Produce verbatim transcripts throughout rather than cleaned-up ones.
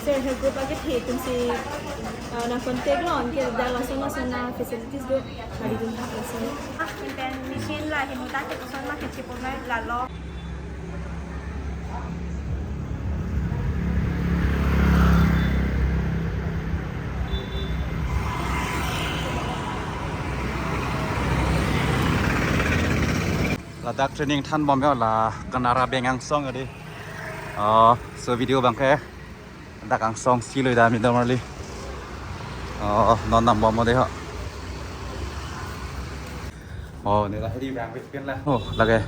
Self help group atum si, ah, nang contact lo, anke dak lason lason a-facilities do, mari dun thak lason. Ah, pen machine la hin ta ke koson ma ke chipo mai la lo. Ladak training thanbom ya la Canara Bank angsong ya di. Oh, so video abang ke dak angsong si lo da mi damarli. Oh, non nambom mo de ho. Oh, ne la hedi bank pen la. Oh, lake.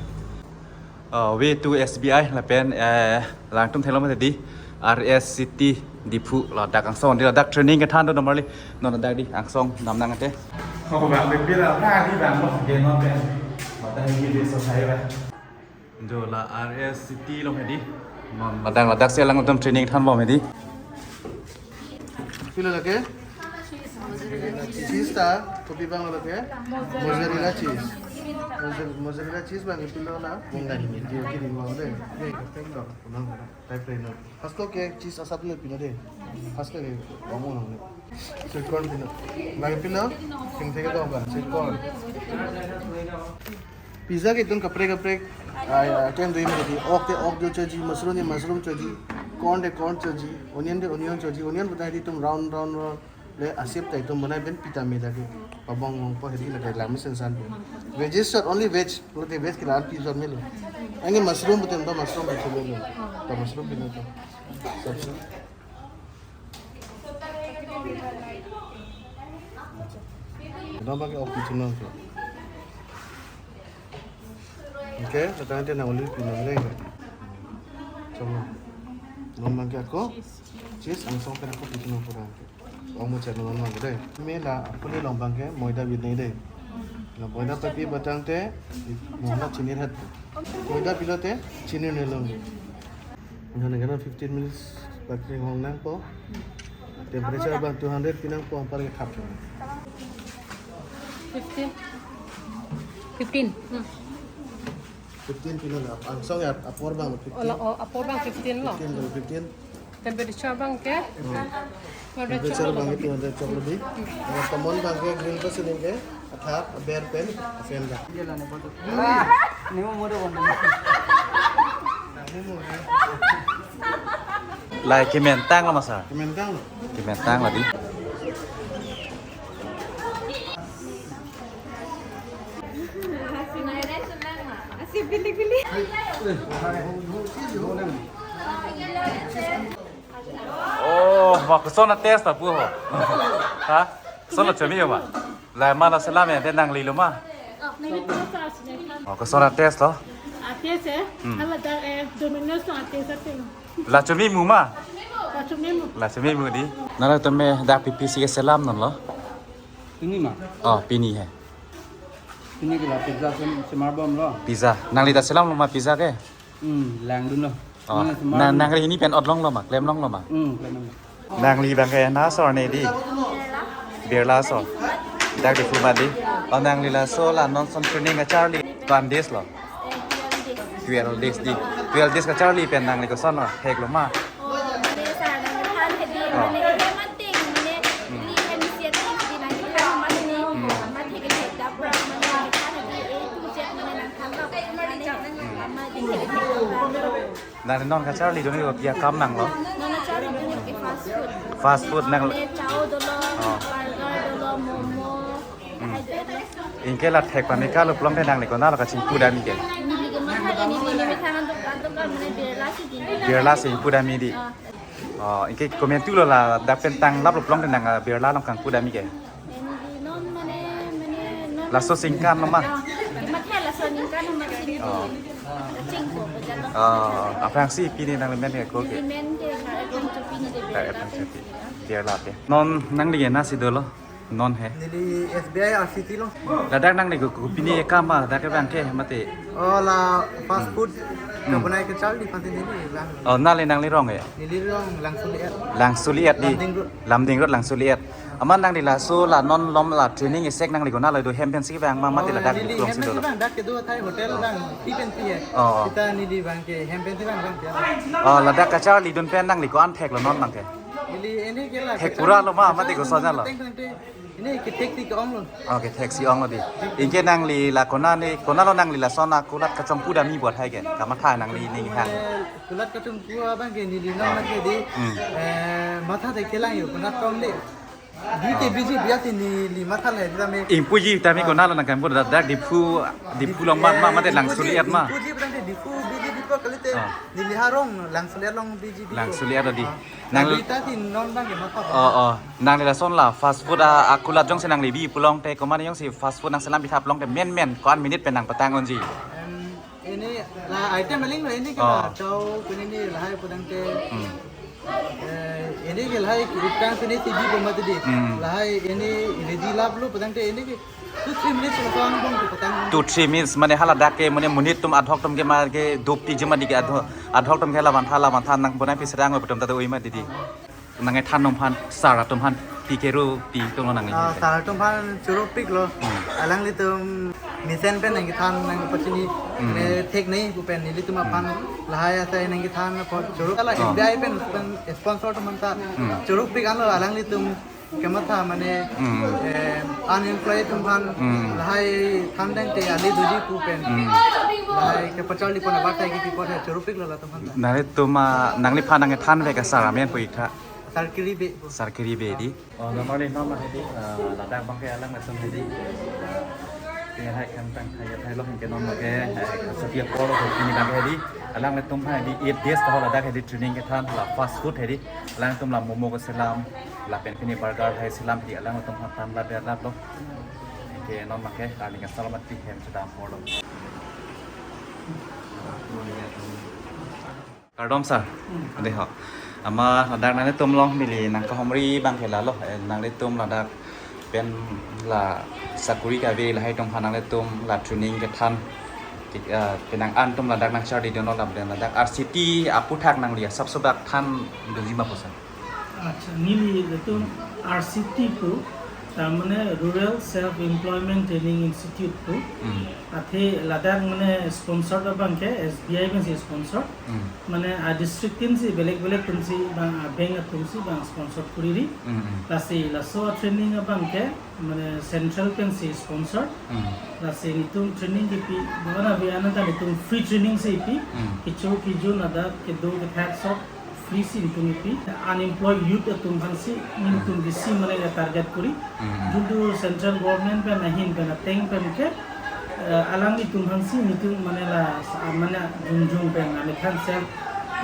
Oh, way to S B I lapen, eh, langtum thelo mati di R S C T Diphu ladak angsong di ladak training kethan do damarli. Non ladak di angsong nam nangte. Oh, bank pen la na di bank lo ke non pen. Mata hedi di so sai ba. Jo la R S C T along hedi. Non ladak ladak si alangtum training thanbom hedi. Pilo lake? Cheese ta, kopi abang lake? Mozzarella cheese. Mozzarella, mozzarella cheese abang pilo na? Mungkin di kiri mau de. Ni kepeng dong, unang unang. Type reno. First lo ke cheese asap lo pino de. First lo ke kamu nang de. Sweet corn pino. Lake pilo? Keng teke dong ba, sweet corn. Pizza ke itum kaprek kaprek, ah, ya, kan dui mati. Ok te ok do choji, mushroom ni mushroom choji, corn te corn choji, onion te onion choji, onion bonai di itum round round round. Le asip ta itum bonai pen pita me lake. Pabong bong po hedi lake lami sensan po. Veggies shot, only veg. Pulote veg ke la-an pi shot melo. Anke mushroom pulote mushroom pi shot melo. Ta mushroom pi na to. Sabji. Dong pakai ok pi chunong to. Okay, sekarang dia nang uli pinang deh. Coba. Non abang ke ako. Cheese, angsong pen ako pi chunong pura. Ong mo channel non abang deh. Me la, ako ni along abang ke, moida pi nang deh. La moida papi batang te, mo la chini ret. Moida pilote, chini ne long. Nang nang fifteen minutes, pakai hong nangpo. Temperature abang two hundred pinangpo, ampar ke khap. Fifteen. Fifteen. Hmm. Fifteen pilo la. Angsong ya, apor abang fifteen. Ola, oh, apor abang fifteen lo. Fifteen lo, fifteen. Temperature abang ke? Hmm. Temperature abang ke two hundred chok lo di. Amat common abang ke grill pa sining ke, athak, aber pen, a-fan abang. Ini mau mode. Lai kementang lo masa? Kementang lo. Kementang lo di. Asi bilik-bilik. Oh, ma koson a-taste ta pu ho. Ha? Koson lo chomi ma? La ma la selam ya, de nanglilo ma. Oh, koson a-taste lo. A-taste eh. Hmm. Hala dak eh Domino's to a-taste ate. La chomi mu ma? La chomi mu. La chomi mu di. Nara tame dak P P C ke selam non lo. Pini ma? Oh, pini he. Pini ke la pizza sem semar bom lo. Pizza. Nangli ta selam lo ma pizza ke? Hmm, langdun lo. Oh, nang nangli hini pen ot long lo ma, klem long lo ma. Hmm, klem long. Nangli abang ke na asor ne di? Birla asor. Dak Diphu ma di. Oh, nangli laso la non son training kacharli. Twenty days lo. Twelve days di. Twelve days kacharli pen nangli koson lo, thek lo ma? Oh, mane sir, nang than hedi, oh, mane, mane, mane, hmm, ini initiative di nang than mane, hmm, mane, thek thek dapra, mane, nang than hedi, A to Z, mane, nang than lo, mane, hmm, mane, thek thek dapra. Nang non kacharli dun-ik ke akam nang lo? Non kacharli dun-ik ke fast food. Fast food nang. Mane chow dolo, oh, burger dolo, momo. Hmm. Anke la thek pame kalup long te nangli konat lo kachingpu dam-ik ke? Neli ke matha ke neli, neli methang aduk aduk ka mane Birla si di. Birla si pu dam-ik di. Ah. Oh, anke komantu lo ladak pen tanglap lup long te nang, ah, Birla along kangpu dam-ik ke? Neli non mane, mane non. Laso ningkan lo ma? Ah, matha laso ningkan lo ma si neli. Oh. Kachingpu bajar lo. Oh, aphrangsi pini nangli men ke ko ke? Neli men ke ka Ebong Chopi ni de. Ka Birla Ebong Chopi. Birla te. Non nangli ke na si dolo? Non he. Neli S B I R C T lo. Ladak nangli ko pini ekam ma, ladak ke bang ke mati. Oh, la fast food. Hmm. Kabonai kacharli pati neli lang. Oh, nangli nangli rong ya? Neli rong Langsoliet. Langsoliet di. Lumding Road. Lumding Road Langsoliet. Amat nangli laso la non malom la training isek nangli ko nangli do hem pensi bang ma mati. Oh, ladak neli klong hem si pensi do. Bang, dak kedo athai hotel bang, pi pensi ya. Oh, oh. Kita neli bang ke hem pensi bang bang ya. Oh, ladak kacharlidun pen nangli ko-an thek lo non bang ke? Neli ini ke la. Thek pura lo ma, mati ko soja lo. Teng, teng, teng. Ini kethek si ke-ong lo. Oh, kethek si ong lo di. Anke nangli la konane, konat lo nangli lason akulat kachongpu dam-i buat hai ke? Kamatha nangli ning hang. Kulat kachongpu abang ke neli nang ke di. Hmm. Eh, matha te kelang yo, konat kong di. Di ke biji biar si neli matha le, kita me. Ingpuji tame konat lo nang kampur dak, dak Diphu, Diphu along mat ma, mate Langsoliet ma. Diphu ji, Diphu biji Diphu kalite. Ah. Neli harong Langsoliet along biji Diphu. Langsoliet lo di. Ah. Nang berita si non bang ke matha. Oh, oh. Nangli lason la fast food a, akulat jongsi nangli bi pulote komat jongsi fast food nangselam pithap pulote menmen ko-an minute pen nangpatang unji? Em, ini la item aling lo ini ke la. Oh. Chow, pini ni lahai pudang te. Hmm. Eh, ini ke lahai utang pini tibi ko mati di. Hmm. Lahai ini ready lap lo pudang te ini ke two three minutes lo kang bang ke patang. Two three minutes mane hala dak ke mane monit atum adhok atum ke mar ke dopti jema di ke adhok, adhok atum ke laban tha laban tha nang bonai pi serang betum ta do ima didi. Nang ethan nom phan sar atum phan pi keru pi tong lo nang. Ah, sar atum phan choro pik lo. Hmm. Alanglitum mesen pen nang kethan nang pachini. Hmm. Ne thek nei pu pen nelitum aphan lahai asai nang kethan apot choro. Kala Oh. S B I pen, pen sponsor atum anta. Hmm. Choro pik anlo alanglitum kematha mane, Hmm. eh, unemployed atum phan Hmm. lahai than dang te ali doji pu pen. Hmm. Lahai kepacharli pon abatai ke pi pon choro pik lo latum phan ta. Nanglitum, ah, nangliphan nang kethan vek asar amen pu ik tha. Sar Kiri Bey. Sar Kiri Bey di. Oh, normally non ma hedi, ah, ladak bang ke alanglitum hedi. Ke hai khamtang hai athai lo ke non ma ke, eh, sati apor lo ke pini bang ke hedi. Alanglitum hedi eight days ta ho ladak hedi training kethan la fast food hedi. Alangtum la momo keselam, lapen pini burger hai selam hedi alanglitum phan than la ber lap lo. Ke non ma ke, ah, ning asal mati hem chedam apor lo. Kardom sir. Hmm. Ade ho. Amat ladak nanglitum along neli nang kahumri bang ke lalo, eh, nanglitum ladak pen la sakuri kave lahai atum phan nanglitum la training kethan. Ki, eh, penang an atum ladak nangcharlidun lo lapen ladak R C T aputhak nangli asap sobak than dunji ma pu sir? Acha, neli latum R C T pu, ta mane Rural Self Employment Training Institute pu. Hmm. Athe ladak mane sponsor abang ke S B I pensi sponsor. Hmm. Mane a district tin si belek belek tin si bang a bank atum si bang sponsor kuriri. Hmm, hmm. Lasi laso training abang ke mane central pensi sponsor. Hmm. Lasi netum training kipi, bukan abi anang ta netum free training si pi. Hmm. Kecho kejun ladak kedo kethak sok free si netum kipi. Unemployed youth atum phan si netum bisi mane target kuri. Hmm. Juntu central government pen ahin pen ateng pen ke, eh, alanglitum phan si netum mane la sa-, mane jungjung pen amethan self,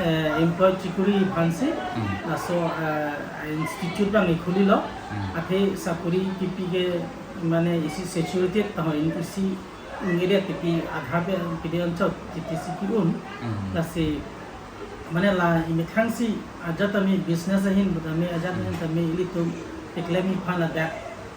eh, employed chikuri phan si. Hmm. Laso, eh, institute bang ikhuli lo. Hmm. Athe sakuri kipi ke mane isi saturated tahon isi ingredient kipi Aadhaar pen pide anchot T T C pi un. Hmm. Lasi mane la imethang si ajat ami business ahin but ami ajat ahin tame ilitum keklem iphan ladak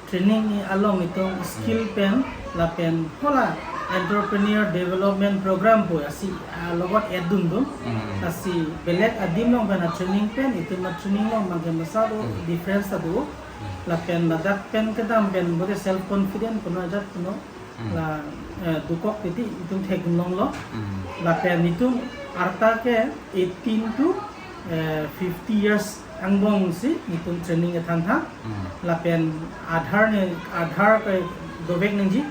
training ni along itum skill pen lapen hola entrepreneur development program pu asi, ah, logot edun dun. Hmm. Asi belek adim along pen a training pen itum a training along bang ke masa do Hmm. difference ta do. Hmm. Lapen ladak pen kedam pen bote self confident kuno ajat kuno Hmm. la, eh, dokok titi itum thek long lo. Hmm. Lapen itum arta ke eighteen to, eh, fifty years angbong si itum training kethan tha. Hmm. Lapen Aadhaar ne, Aadhaar ke dovek nangji.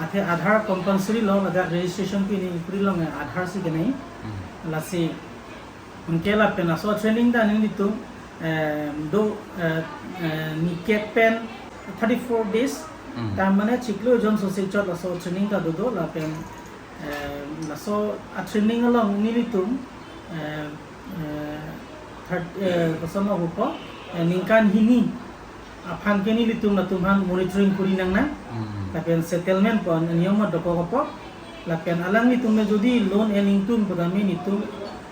Athe Aadhaar compulsory lo ladak registration pi ni kuri long, eh, Aadhaar si kenai. Hmm. Lasi anke lapen laso training ta netum, eh, do, eh, eh, niket pen thirty-four days. Hmm. Ta mane chiklo jon sosi chot laso training ta dodo lapen, eh, laso a training along nelitum, eh, eh, third, eh, koson lo hupo, eh, ningkan hini aphan ke nelitum latum aphan monitoring kuri nangnang. Hmm. Lapen settlement pon niyom dokok apot. Lapen alanglitum me jodi loan en ingtun pu tame netum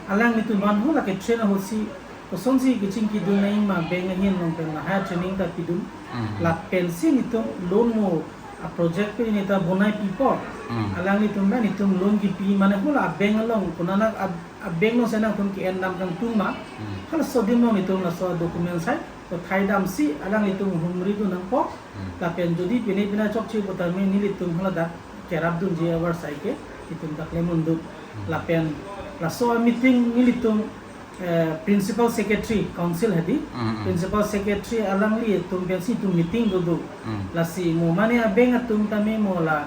alanglitum aphan hu lake train ahut si Kosonsi kachingkidun nangji ma bank ahin along pen lahai training ta pidun. Hmm. Lapensi netum loan mo a project pen neta bonai pipo. Hmm. Alanglitum pen netum loan kipi mane hala a bank along konat a, a bank alongsi nangtum ke-endam kangtung ma. Hmm. Halaso adim along netum laso document sai kothai damsi alanglitum humridun nangpo. Hmm. Lapen jodi pine pine chokche putame nelitum haladak kerapdunji avarsai ke netum ta klem undun. Hmm. Lapen laso meeting nelitum eh, Principal Secretary Council hedi. Mm, mm. Principal Secretary alanglitum pensi netum meeting dodo. Mm. Lasi mo mane a bank atum tame mo la,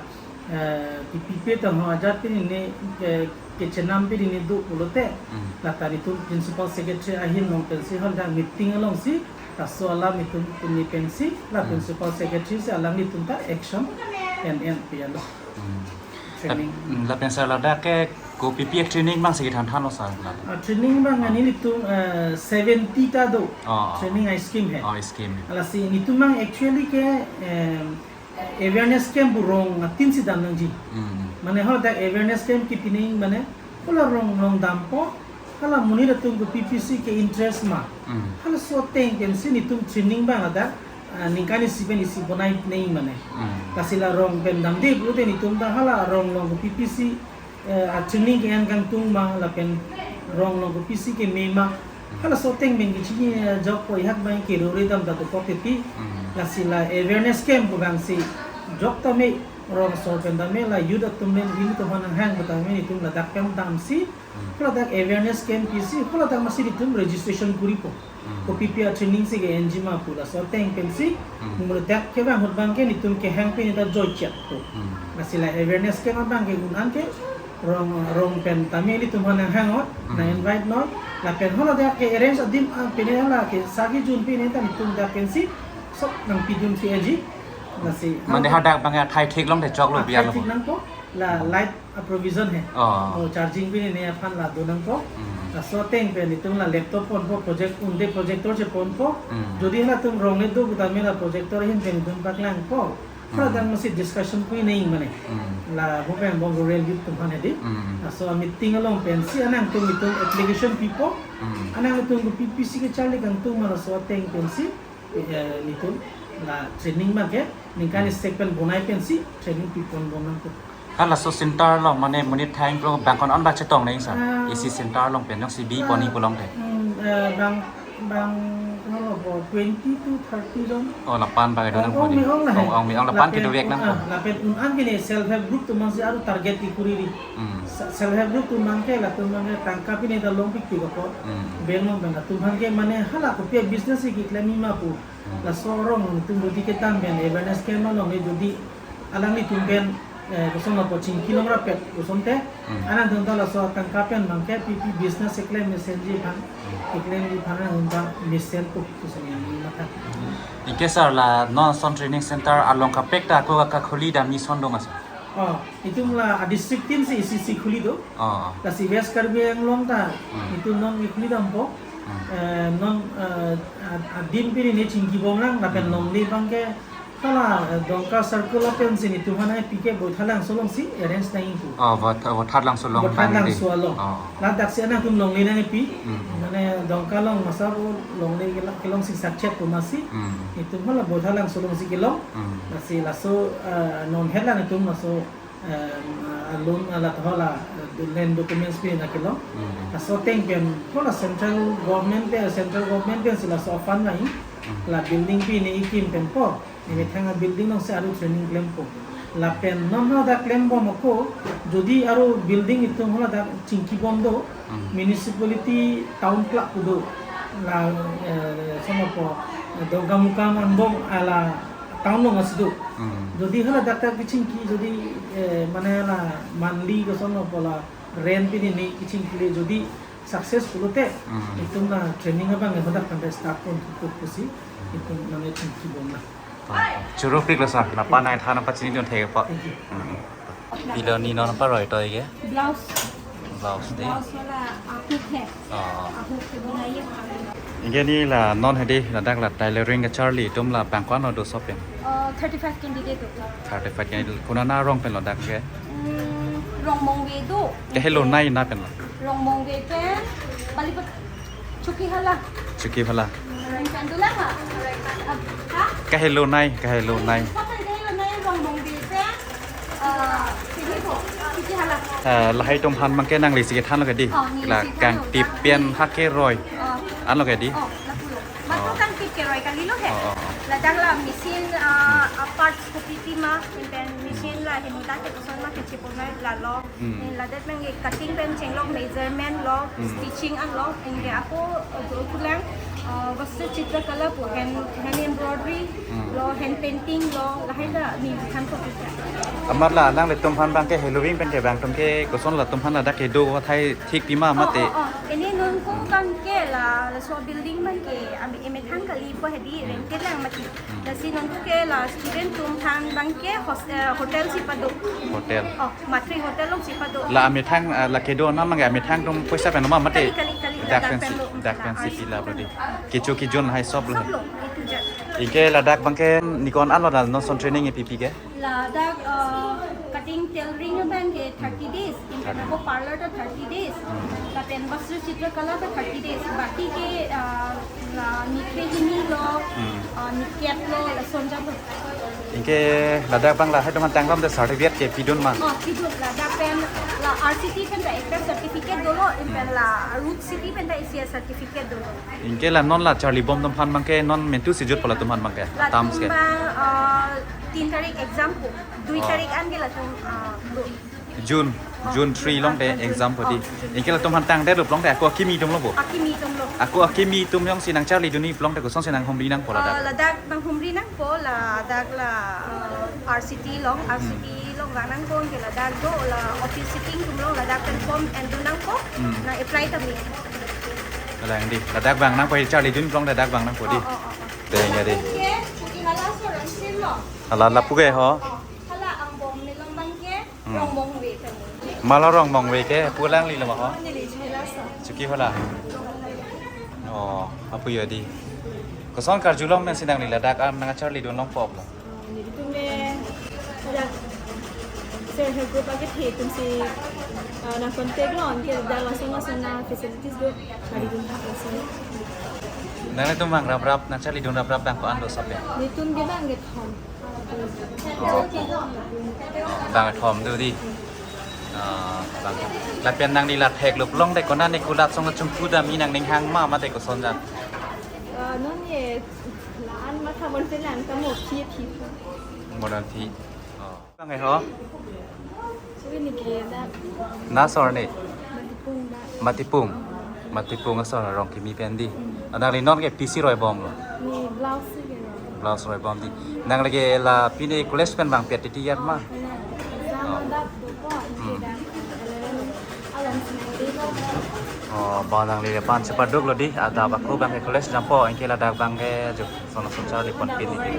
eh, kipipe tangho ajat pen ne, eh, kechenam pen ne do pulote. Mm. Lata netum Principal Secretary ahin along pensi haladak meeting alongsi laso alam netum pini pensi la, mm, Principal Secretary si alanglitum ta action en en pian lo. Hmm. Training. Lap-, hmm, lapen sir ladak ke kopipi training abangsi kethan thanlo sir la? Ah, training abang, oh, nelitum, eh, seventy ta do. Oh, oh. Training a-scheme he. Oh, scheme. Lasi netum abang actually ke, em, awareness camp pu rong atin si dam nangji. Hmm. Mane haladak awareness camp kipi nangji mane hala rong along dampo, hala monit atum kopipi si ke-interest ma. Hmm. Halaso ateng pensi netum training abang ladak, ah, ningkan isi pen isi bonai nangji mane. Hmm. Lasi la rong pen damde pulote netum ta hala rong along kopipi si, eh, a training ke-en kangtung ma lapen rong along kopi si keme ma. Hmm. Halaso ateng pen kachini, eh, jokpo ihak abang ke rore dam ta dokok titi. Hmm. Lasi la awareness camp pu abangsi jok tame rong asor pen tame la youth atum pen ilitum aphan nanghang pu tame netum ladak pen damsi. Hmm. Haladak awareness camp pisi, haladak masi netum registration kuripo. Hmm. Kopipi a training si ke-enji ma pu laso ateng pensi, hmm, mo ladak ke abang ahut abang ke netum kehang pen neta joichet po. Hmm. Lasi la awareness camp abang ke un-an ke rong, rong pen tame netum aphan nanghang ot, hmm, nang-invite non. Lapen haladak ke-arrange adim, ah, pine hala ke sagi jun pine ta netum dak pensi sok nangpidun si aji. Lasi mane haladak abang athai thik longte choklo, ah, biar athai lo. Thik nangpo, la, hmm, light a-provision he. Oh. Oh, charging pine aphan la do nangpo. Hmm. Laso ateng pen netum la laptop ponpo, project unde projector cheponpo. Hmm. Jodi halatum rong le do pu tame la projector ahin pen netum paklangpo. Hmm. Haladak masi discussion kui nangji mane. Hmm. La Bhupen Bong Rural Youth atum aphan hedi. Hmm. Laso a meeting along pensi anangtum netum application pipo. Hmm. Anangtum kopipi si kecharli kangtung ma laso ateng pensi, eh, netum la training abang ke ningkan, hmm, isi pen bonai pensi training pipon bom nangpo. Halaso center along mane monit thang pro bang ko-an bak chetong nangji sir? Ah. Isi center along pen jongsi bi, ah, pon-i pu longte. Hmm, eh, bang, bang, ano po, twenty to thirty jon. Oh, lapu-an bak do nang, ong-ong me-ong la he. Ong-ong me-ong lapu-an, lapen kedovek nangpo. Ah, lapen un-an ke ne self help group atum abangsi aru target kekuri ri. Hmm. Se-, self help group atum abang ke latum abang ke tangka pine ta longpikpik apot. Hmm. Bank along pen latum aphan ke mane hala kopi business si keklemji ma pu. Hmm. Laso arong netum jodi kedam pen awareness camp along ne jodi alanglitum pen, eh, kosonlo pu chingki long rapet kosonte, hmm, anangtum ta laso tangka pen abang ke pipi business keklem mesenji aphan, hmm, keklemji aphan anangtum ta mesenpo, kosonlo matha. Anke sir, la non ason training center along kaprek ta ako kakhuli damji ason do ma sir? Oh, netum la a district tin si isi isi khuli do. Oh. Lasi West Karbi Anglong ta, hmm, netum non kekhuli dampo. Hmm. Eh, non, eh, a-, adim pine ne chingki bom lang, lapen, hmm, longle abang ke hala, eh, Dongka circle apensi netum aphan api ke Boithalangso alongsi arrange nangji pu. Oh, Boitha-, Boithalangso along. Boithalangso along. Oh. Ladak si anangtum longle nangpi. Hmm. Mane Dongka along masa pu longle kela-, kelongsi sakchet pu masi. Hmm. Netum hala Boithalangso alongsi kelong. Hmm. Lasi laso, eh, non hela netum laso, eh, alun ala thola, eh, land documents pine kelong. Hmm. Laso ateng pen hala central government pen, central government pensi laso a fund nangji. Hmm. La building pine ikim pen po. Methang a building alongsi aru training klempo. Lapen non haladak klembom ako, jodi aru building netum haladak chingki bom do, hmm, municipality town clerk pu do. La, eh, somo po, Dongkamukam angbong ala town along asi do. Hmm. Jodi haladak ta kechingki, jodi, eh, mane la monthly koson lo pu la rent pine ne kechingki le jodi success pulote, hmm, netum la training abang hadak pen start ponpo pusi, netum mane chingki bom la. Choro pik lo sir, la pan ai than apa chini don thek apa. Thank you. Hmm. Pilo ne non apa roi toi ke? Blouse. Blouse de. Blouse wala a-hook hai. Oh. A-hook ke bonaiye. Anke ne la non hedi ladak la tailoring kecharli atum la bang ko-an lo do shop pen? Uh, thirty-five candidate do. Thirty-five candidate. Konat arong pen lo dak ke? Hmm, Rongmongve do. Ke helo nai na pen lo? Rongmongve pen, Balipet- Chokihola. Chokihola. Rengkan dula ha? Ha? Kahelo nai, kahelo nai. Sa kahelo nai Rongbong Bey pen, ah, sini po. Chokihola. Eh, lahai atum aphan abangke nanglisi kethanlo ke dei. Oh, neli la si thanlo. Kangtip pen hake roi. Oh. Anlo ke dei. Oh, lapulo. Matu kangtip keroi kalilo he. Oh, oh, oh. Ladak la machine, ah, ah, parts kopi pi ma, pen machine la hemda ke koson ma kecheponai lalo. Hmm. Ladak abangke cutting pen chenglok, measurement lo, hmm, stitching anlo, anke ako, uh, kulang, uh, Vastu Chitra Kala pu, hand, hand embroidery, hmm, lo, hand painting lo, lahai ta neli thanpo pu. Amat la nanglitum aphan abangke heloving pen ke bang atum ke koson latum aphan ladak kedo athai thik pi ma mate. Oh, oh, oh. Pini non ko abangke la, laso building abangke, ami emethang kalipo he dei, hmm, rented lang mati. Hmm. Lasi non ko ke la student atum aphan abangke hos-, eh, hotel si pado. Hotel. Oh, Matri Hotel along si pado. La amethang, ah, la kedo anam abangke amethang atum poisa pen ma mate. Kali, kali, kali, dak pen si, dak pen si pila bodi. Kecho kejun hai sob lo. Sob lo, itu je. Anke ladak abangke nikon anlo da non ason training kepi pi ke? Ladak, eh, cutting tailoring abangke thirty days, anke ako parlor ta thirty days. Hmm. Lapen Vastu Chitra Kala ta thirty days. Baki ke, eh, la nikre hini lo, hmm, eh, niket lo, lason jam lo. Anke ladak abang lahai atum aphan tanglam de certificate ke pidun ma? Oh, pidun ladak pen la R C T pen ta ekta certificate dolo, anke la Root City pen ta isi certificate dolo. Anke la non la charlibom atum aphan abangke non mentu si jut po latum aphan abangke? Latum terms ke? Abang, eh, tin tarik exam po. Dui, oh, tarik anke latum, eh, do. June, June three along te exam po dei. Oh, June. Anke latum aphan tangdet pulote ako akimi atum lo bo? Akimi atum lo. Ako akimi atum jongsi nangcharlidunji pulote kosonsi nanghumri nangpo ladak? Ah, ladak nanghumri nangpo, ladak la, ah, R C T along, hmm, R C T along vang nangpo, anke ladak do la office sitting atum along ladak pen form endun nangpo, hmm, nang apply tame. Kalang dei, ladak vang nangpo, charlidun pulote ladak vang nangpo dei. Oh, oh, oh, oh. Dei, ya dei. Anke, Chokihola aso rang sim lo. Hala lapu ke ho? Oh, hala angbong nelong abangke. Hmm. Rongbong Bey pen. Malo Rongbong Bey ke pu alanglilo ma ho? Neli Chokihola aso. Chokihola. Oh, apu yo dei. Koson karjulong nangsi nangli ladak an nangcharlidun longpo lo? Nelitum ke ladak self help group akethe atum si, ah, nang contact lo, anke ladak lason lason a facilities do, charlidun thak lason. Nanglitum abang raprap, nangcharlidun raprap abang ko-an do sape? Nelitum ke abangke thom. Oh, oh. Bang thom do dei. Ah, bang. Lapen nangli la thek lup long de konane kulat song chungku dam inang ning hang ma mate koson jan? Ah, non ye la-an matha bon pelan kamo khi phi. Monan thi. Oh. Bang eh ho? Suri ni ke da. Na sor ni? Matipung da. Matipung. Matipung asor Rongkimi pen dei. Hmm. Nangli non ke pisi roi bom lo? Ni blouse si ke roi. Blouse roi bom dei. Nangli ke la pine college pen bang pet titi yat ma? Oh, kena. Sama, oh, dak tu ko, hmm, isi dak. Alam sendiri lo. Oh, bang nangli pan sepaduk lo dei. Adap ako bang ke college dampo, anke ladak bang ke juk. Sono sono charli pon pin dei.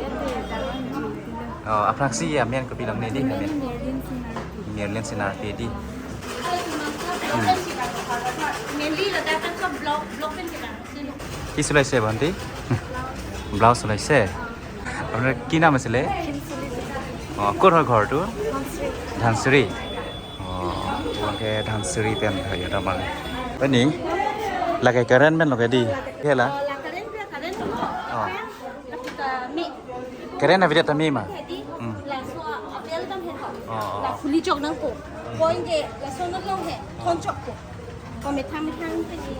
Oh, aphrangsi amen kopi long ne dei, amen? Merlin Senarpi. Merlin Senarpi dei. Hmm. Mainly ladak kan sob block, block pen kita. Sino? Ki sulai se bhante? Blouse sulai se. Apnar ki naam asile? Kimsuli. Oh, kor hoi ghor tu? Dhansiri. Dhansiri. Oh, bang ke Dhansiri pen ya damang. Ini lake keren pen lo ke dei. Kela? Oh, la keren pe, keren lo. Oh. Kita mi. Keren na video tami ma? Jadi, hmm, laso apel bang he ho. Oh, oh. La khuli chok nangpo. Point ke laso nang long he. Thon chok po. Ko methang methang pe ni.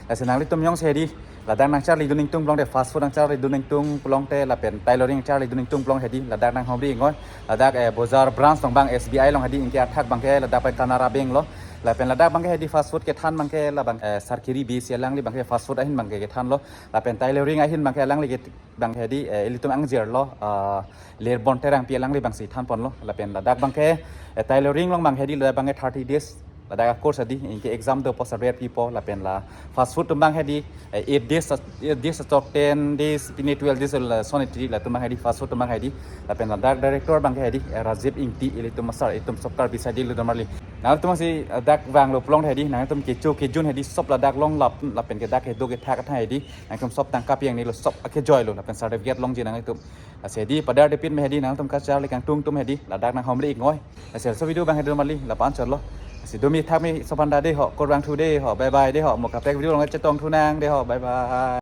Lasi nanglitum jongsi dei ladak nangcharlidun ingtung pulote, fast food nangcharlidun ingtung pulote lapen tailoring charlidun ingtung pulote dei ladak nanghumri ingoi. Ladak, eh, Bojar branch along bang S B I along dei, anke athak bang ke ladak pen Canara Bank lo. Lapen ladak bang ke dei fast food kethan bang ke la bang, eh, Sarkiri B C alangli bang ke fast food ahin bang ke kethan lo. Lapen tailoring ahin bang ke alangli ke bang ke dei, eh, ilitum angjir lo, ah, Lerbon Terangpi alangli bang si than pon lo. Lapen ladak bang ke, eh, tailoring along bang ke dei ladak bang ke thirty days. Ladak a course dei, anke exam do po, survey pipo, lapen la fast food atum bang ke dei, eh, eight days, eight days achok ten days, pine twelve days lason iti latum bang ke dei, fast food atum bang ke dei. Lapen ladak director bang ke dei, eh, Rajiv Ingti, ilitum asar, itum sob Karbi side lo damar li. Nangtum si, eh, dak vanglo pulote dei, nangtum kecho kejun dei, sob ladak longlap, lapen ke dak kedo kethak athai dei, nangtum sob tangka pi-ang ni lo, sob akejoi lo, lapen certificate longji nangtum. Lasi dei, padar depit me dei, nangtum kacharli kangtung atum dei, ladak nanghumri ingoi. Lasi laso video bang ke dei damar li, la-an chot lo. Si domi thakmi so aphan ta dei ho, kurvangthu dei ho, bye bye dei ho, mo kaprek video along chetongthu nang dei ho, bye bye.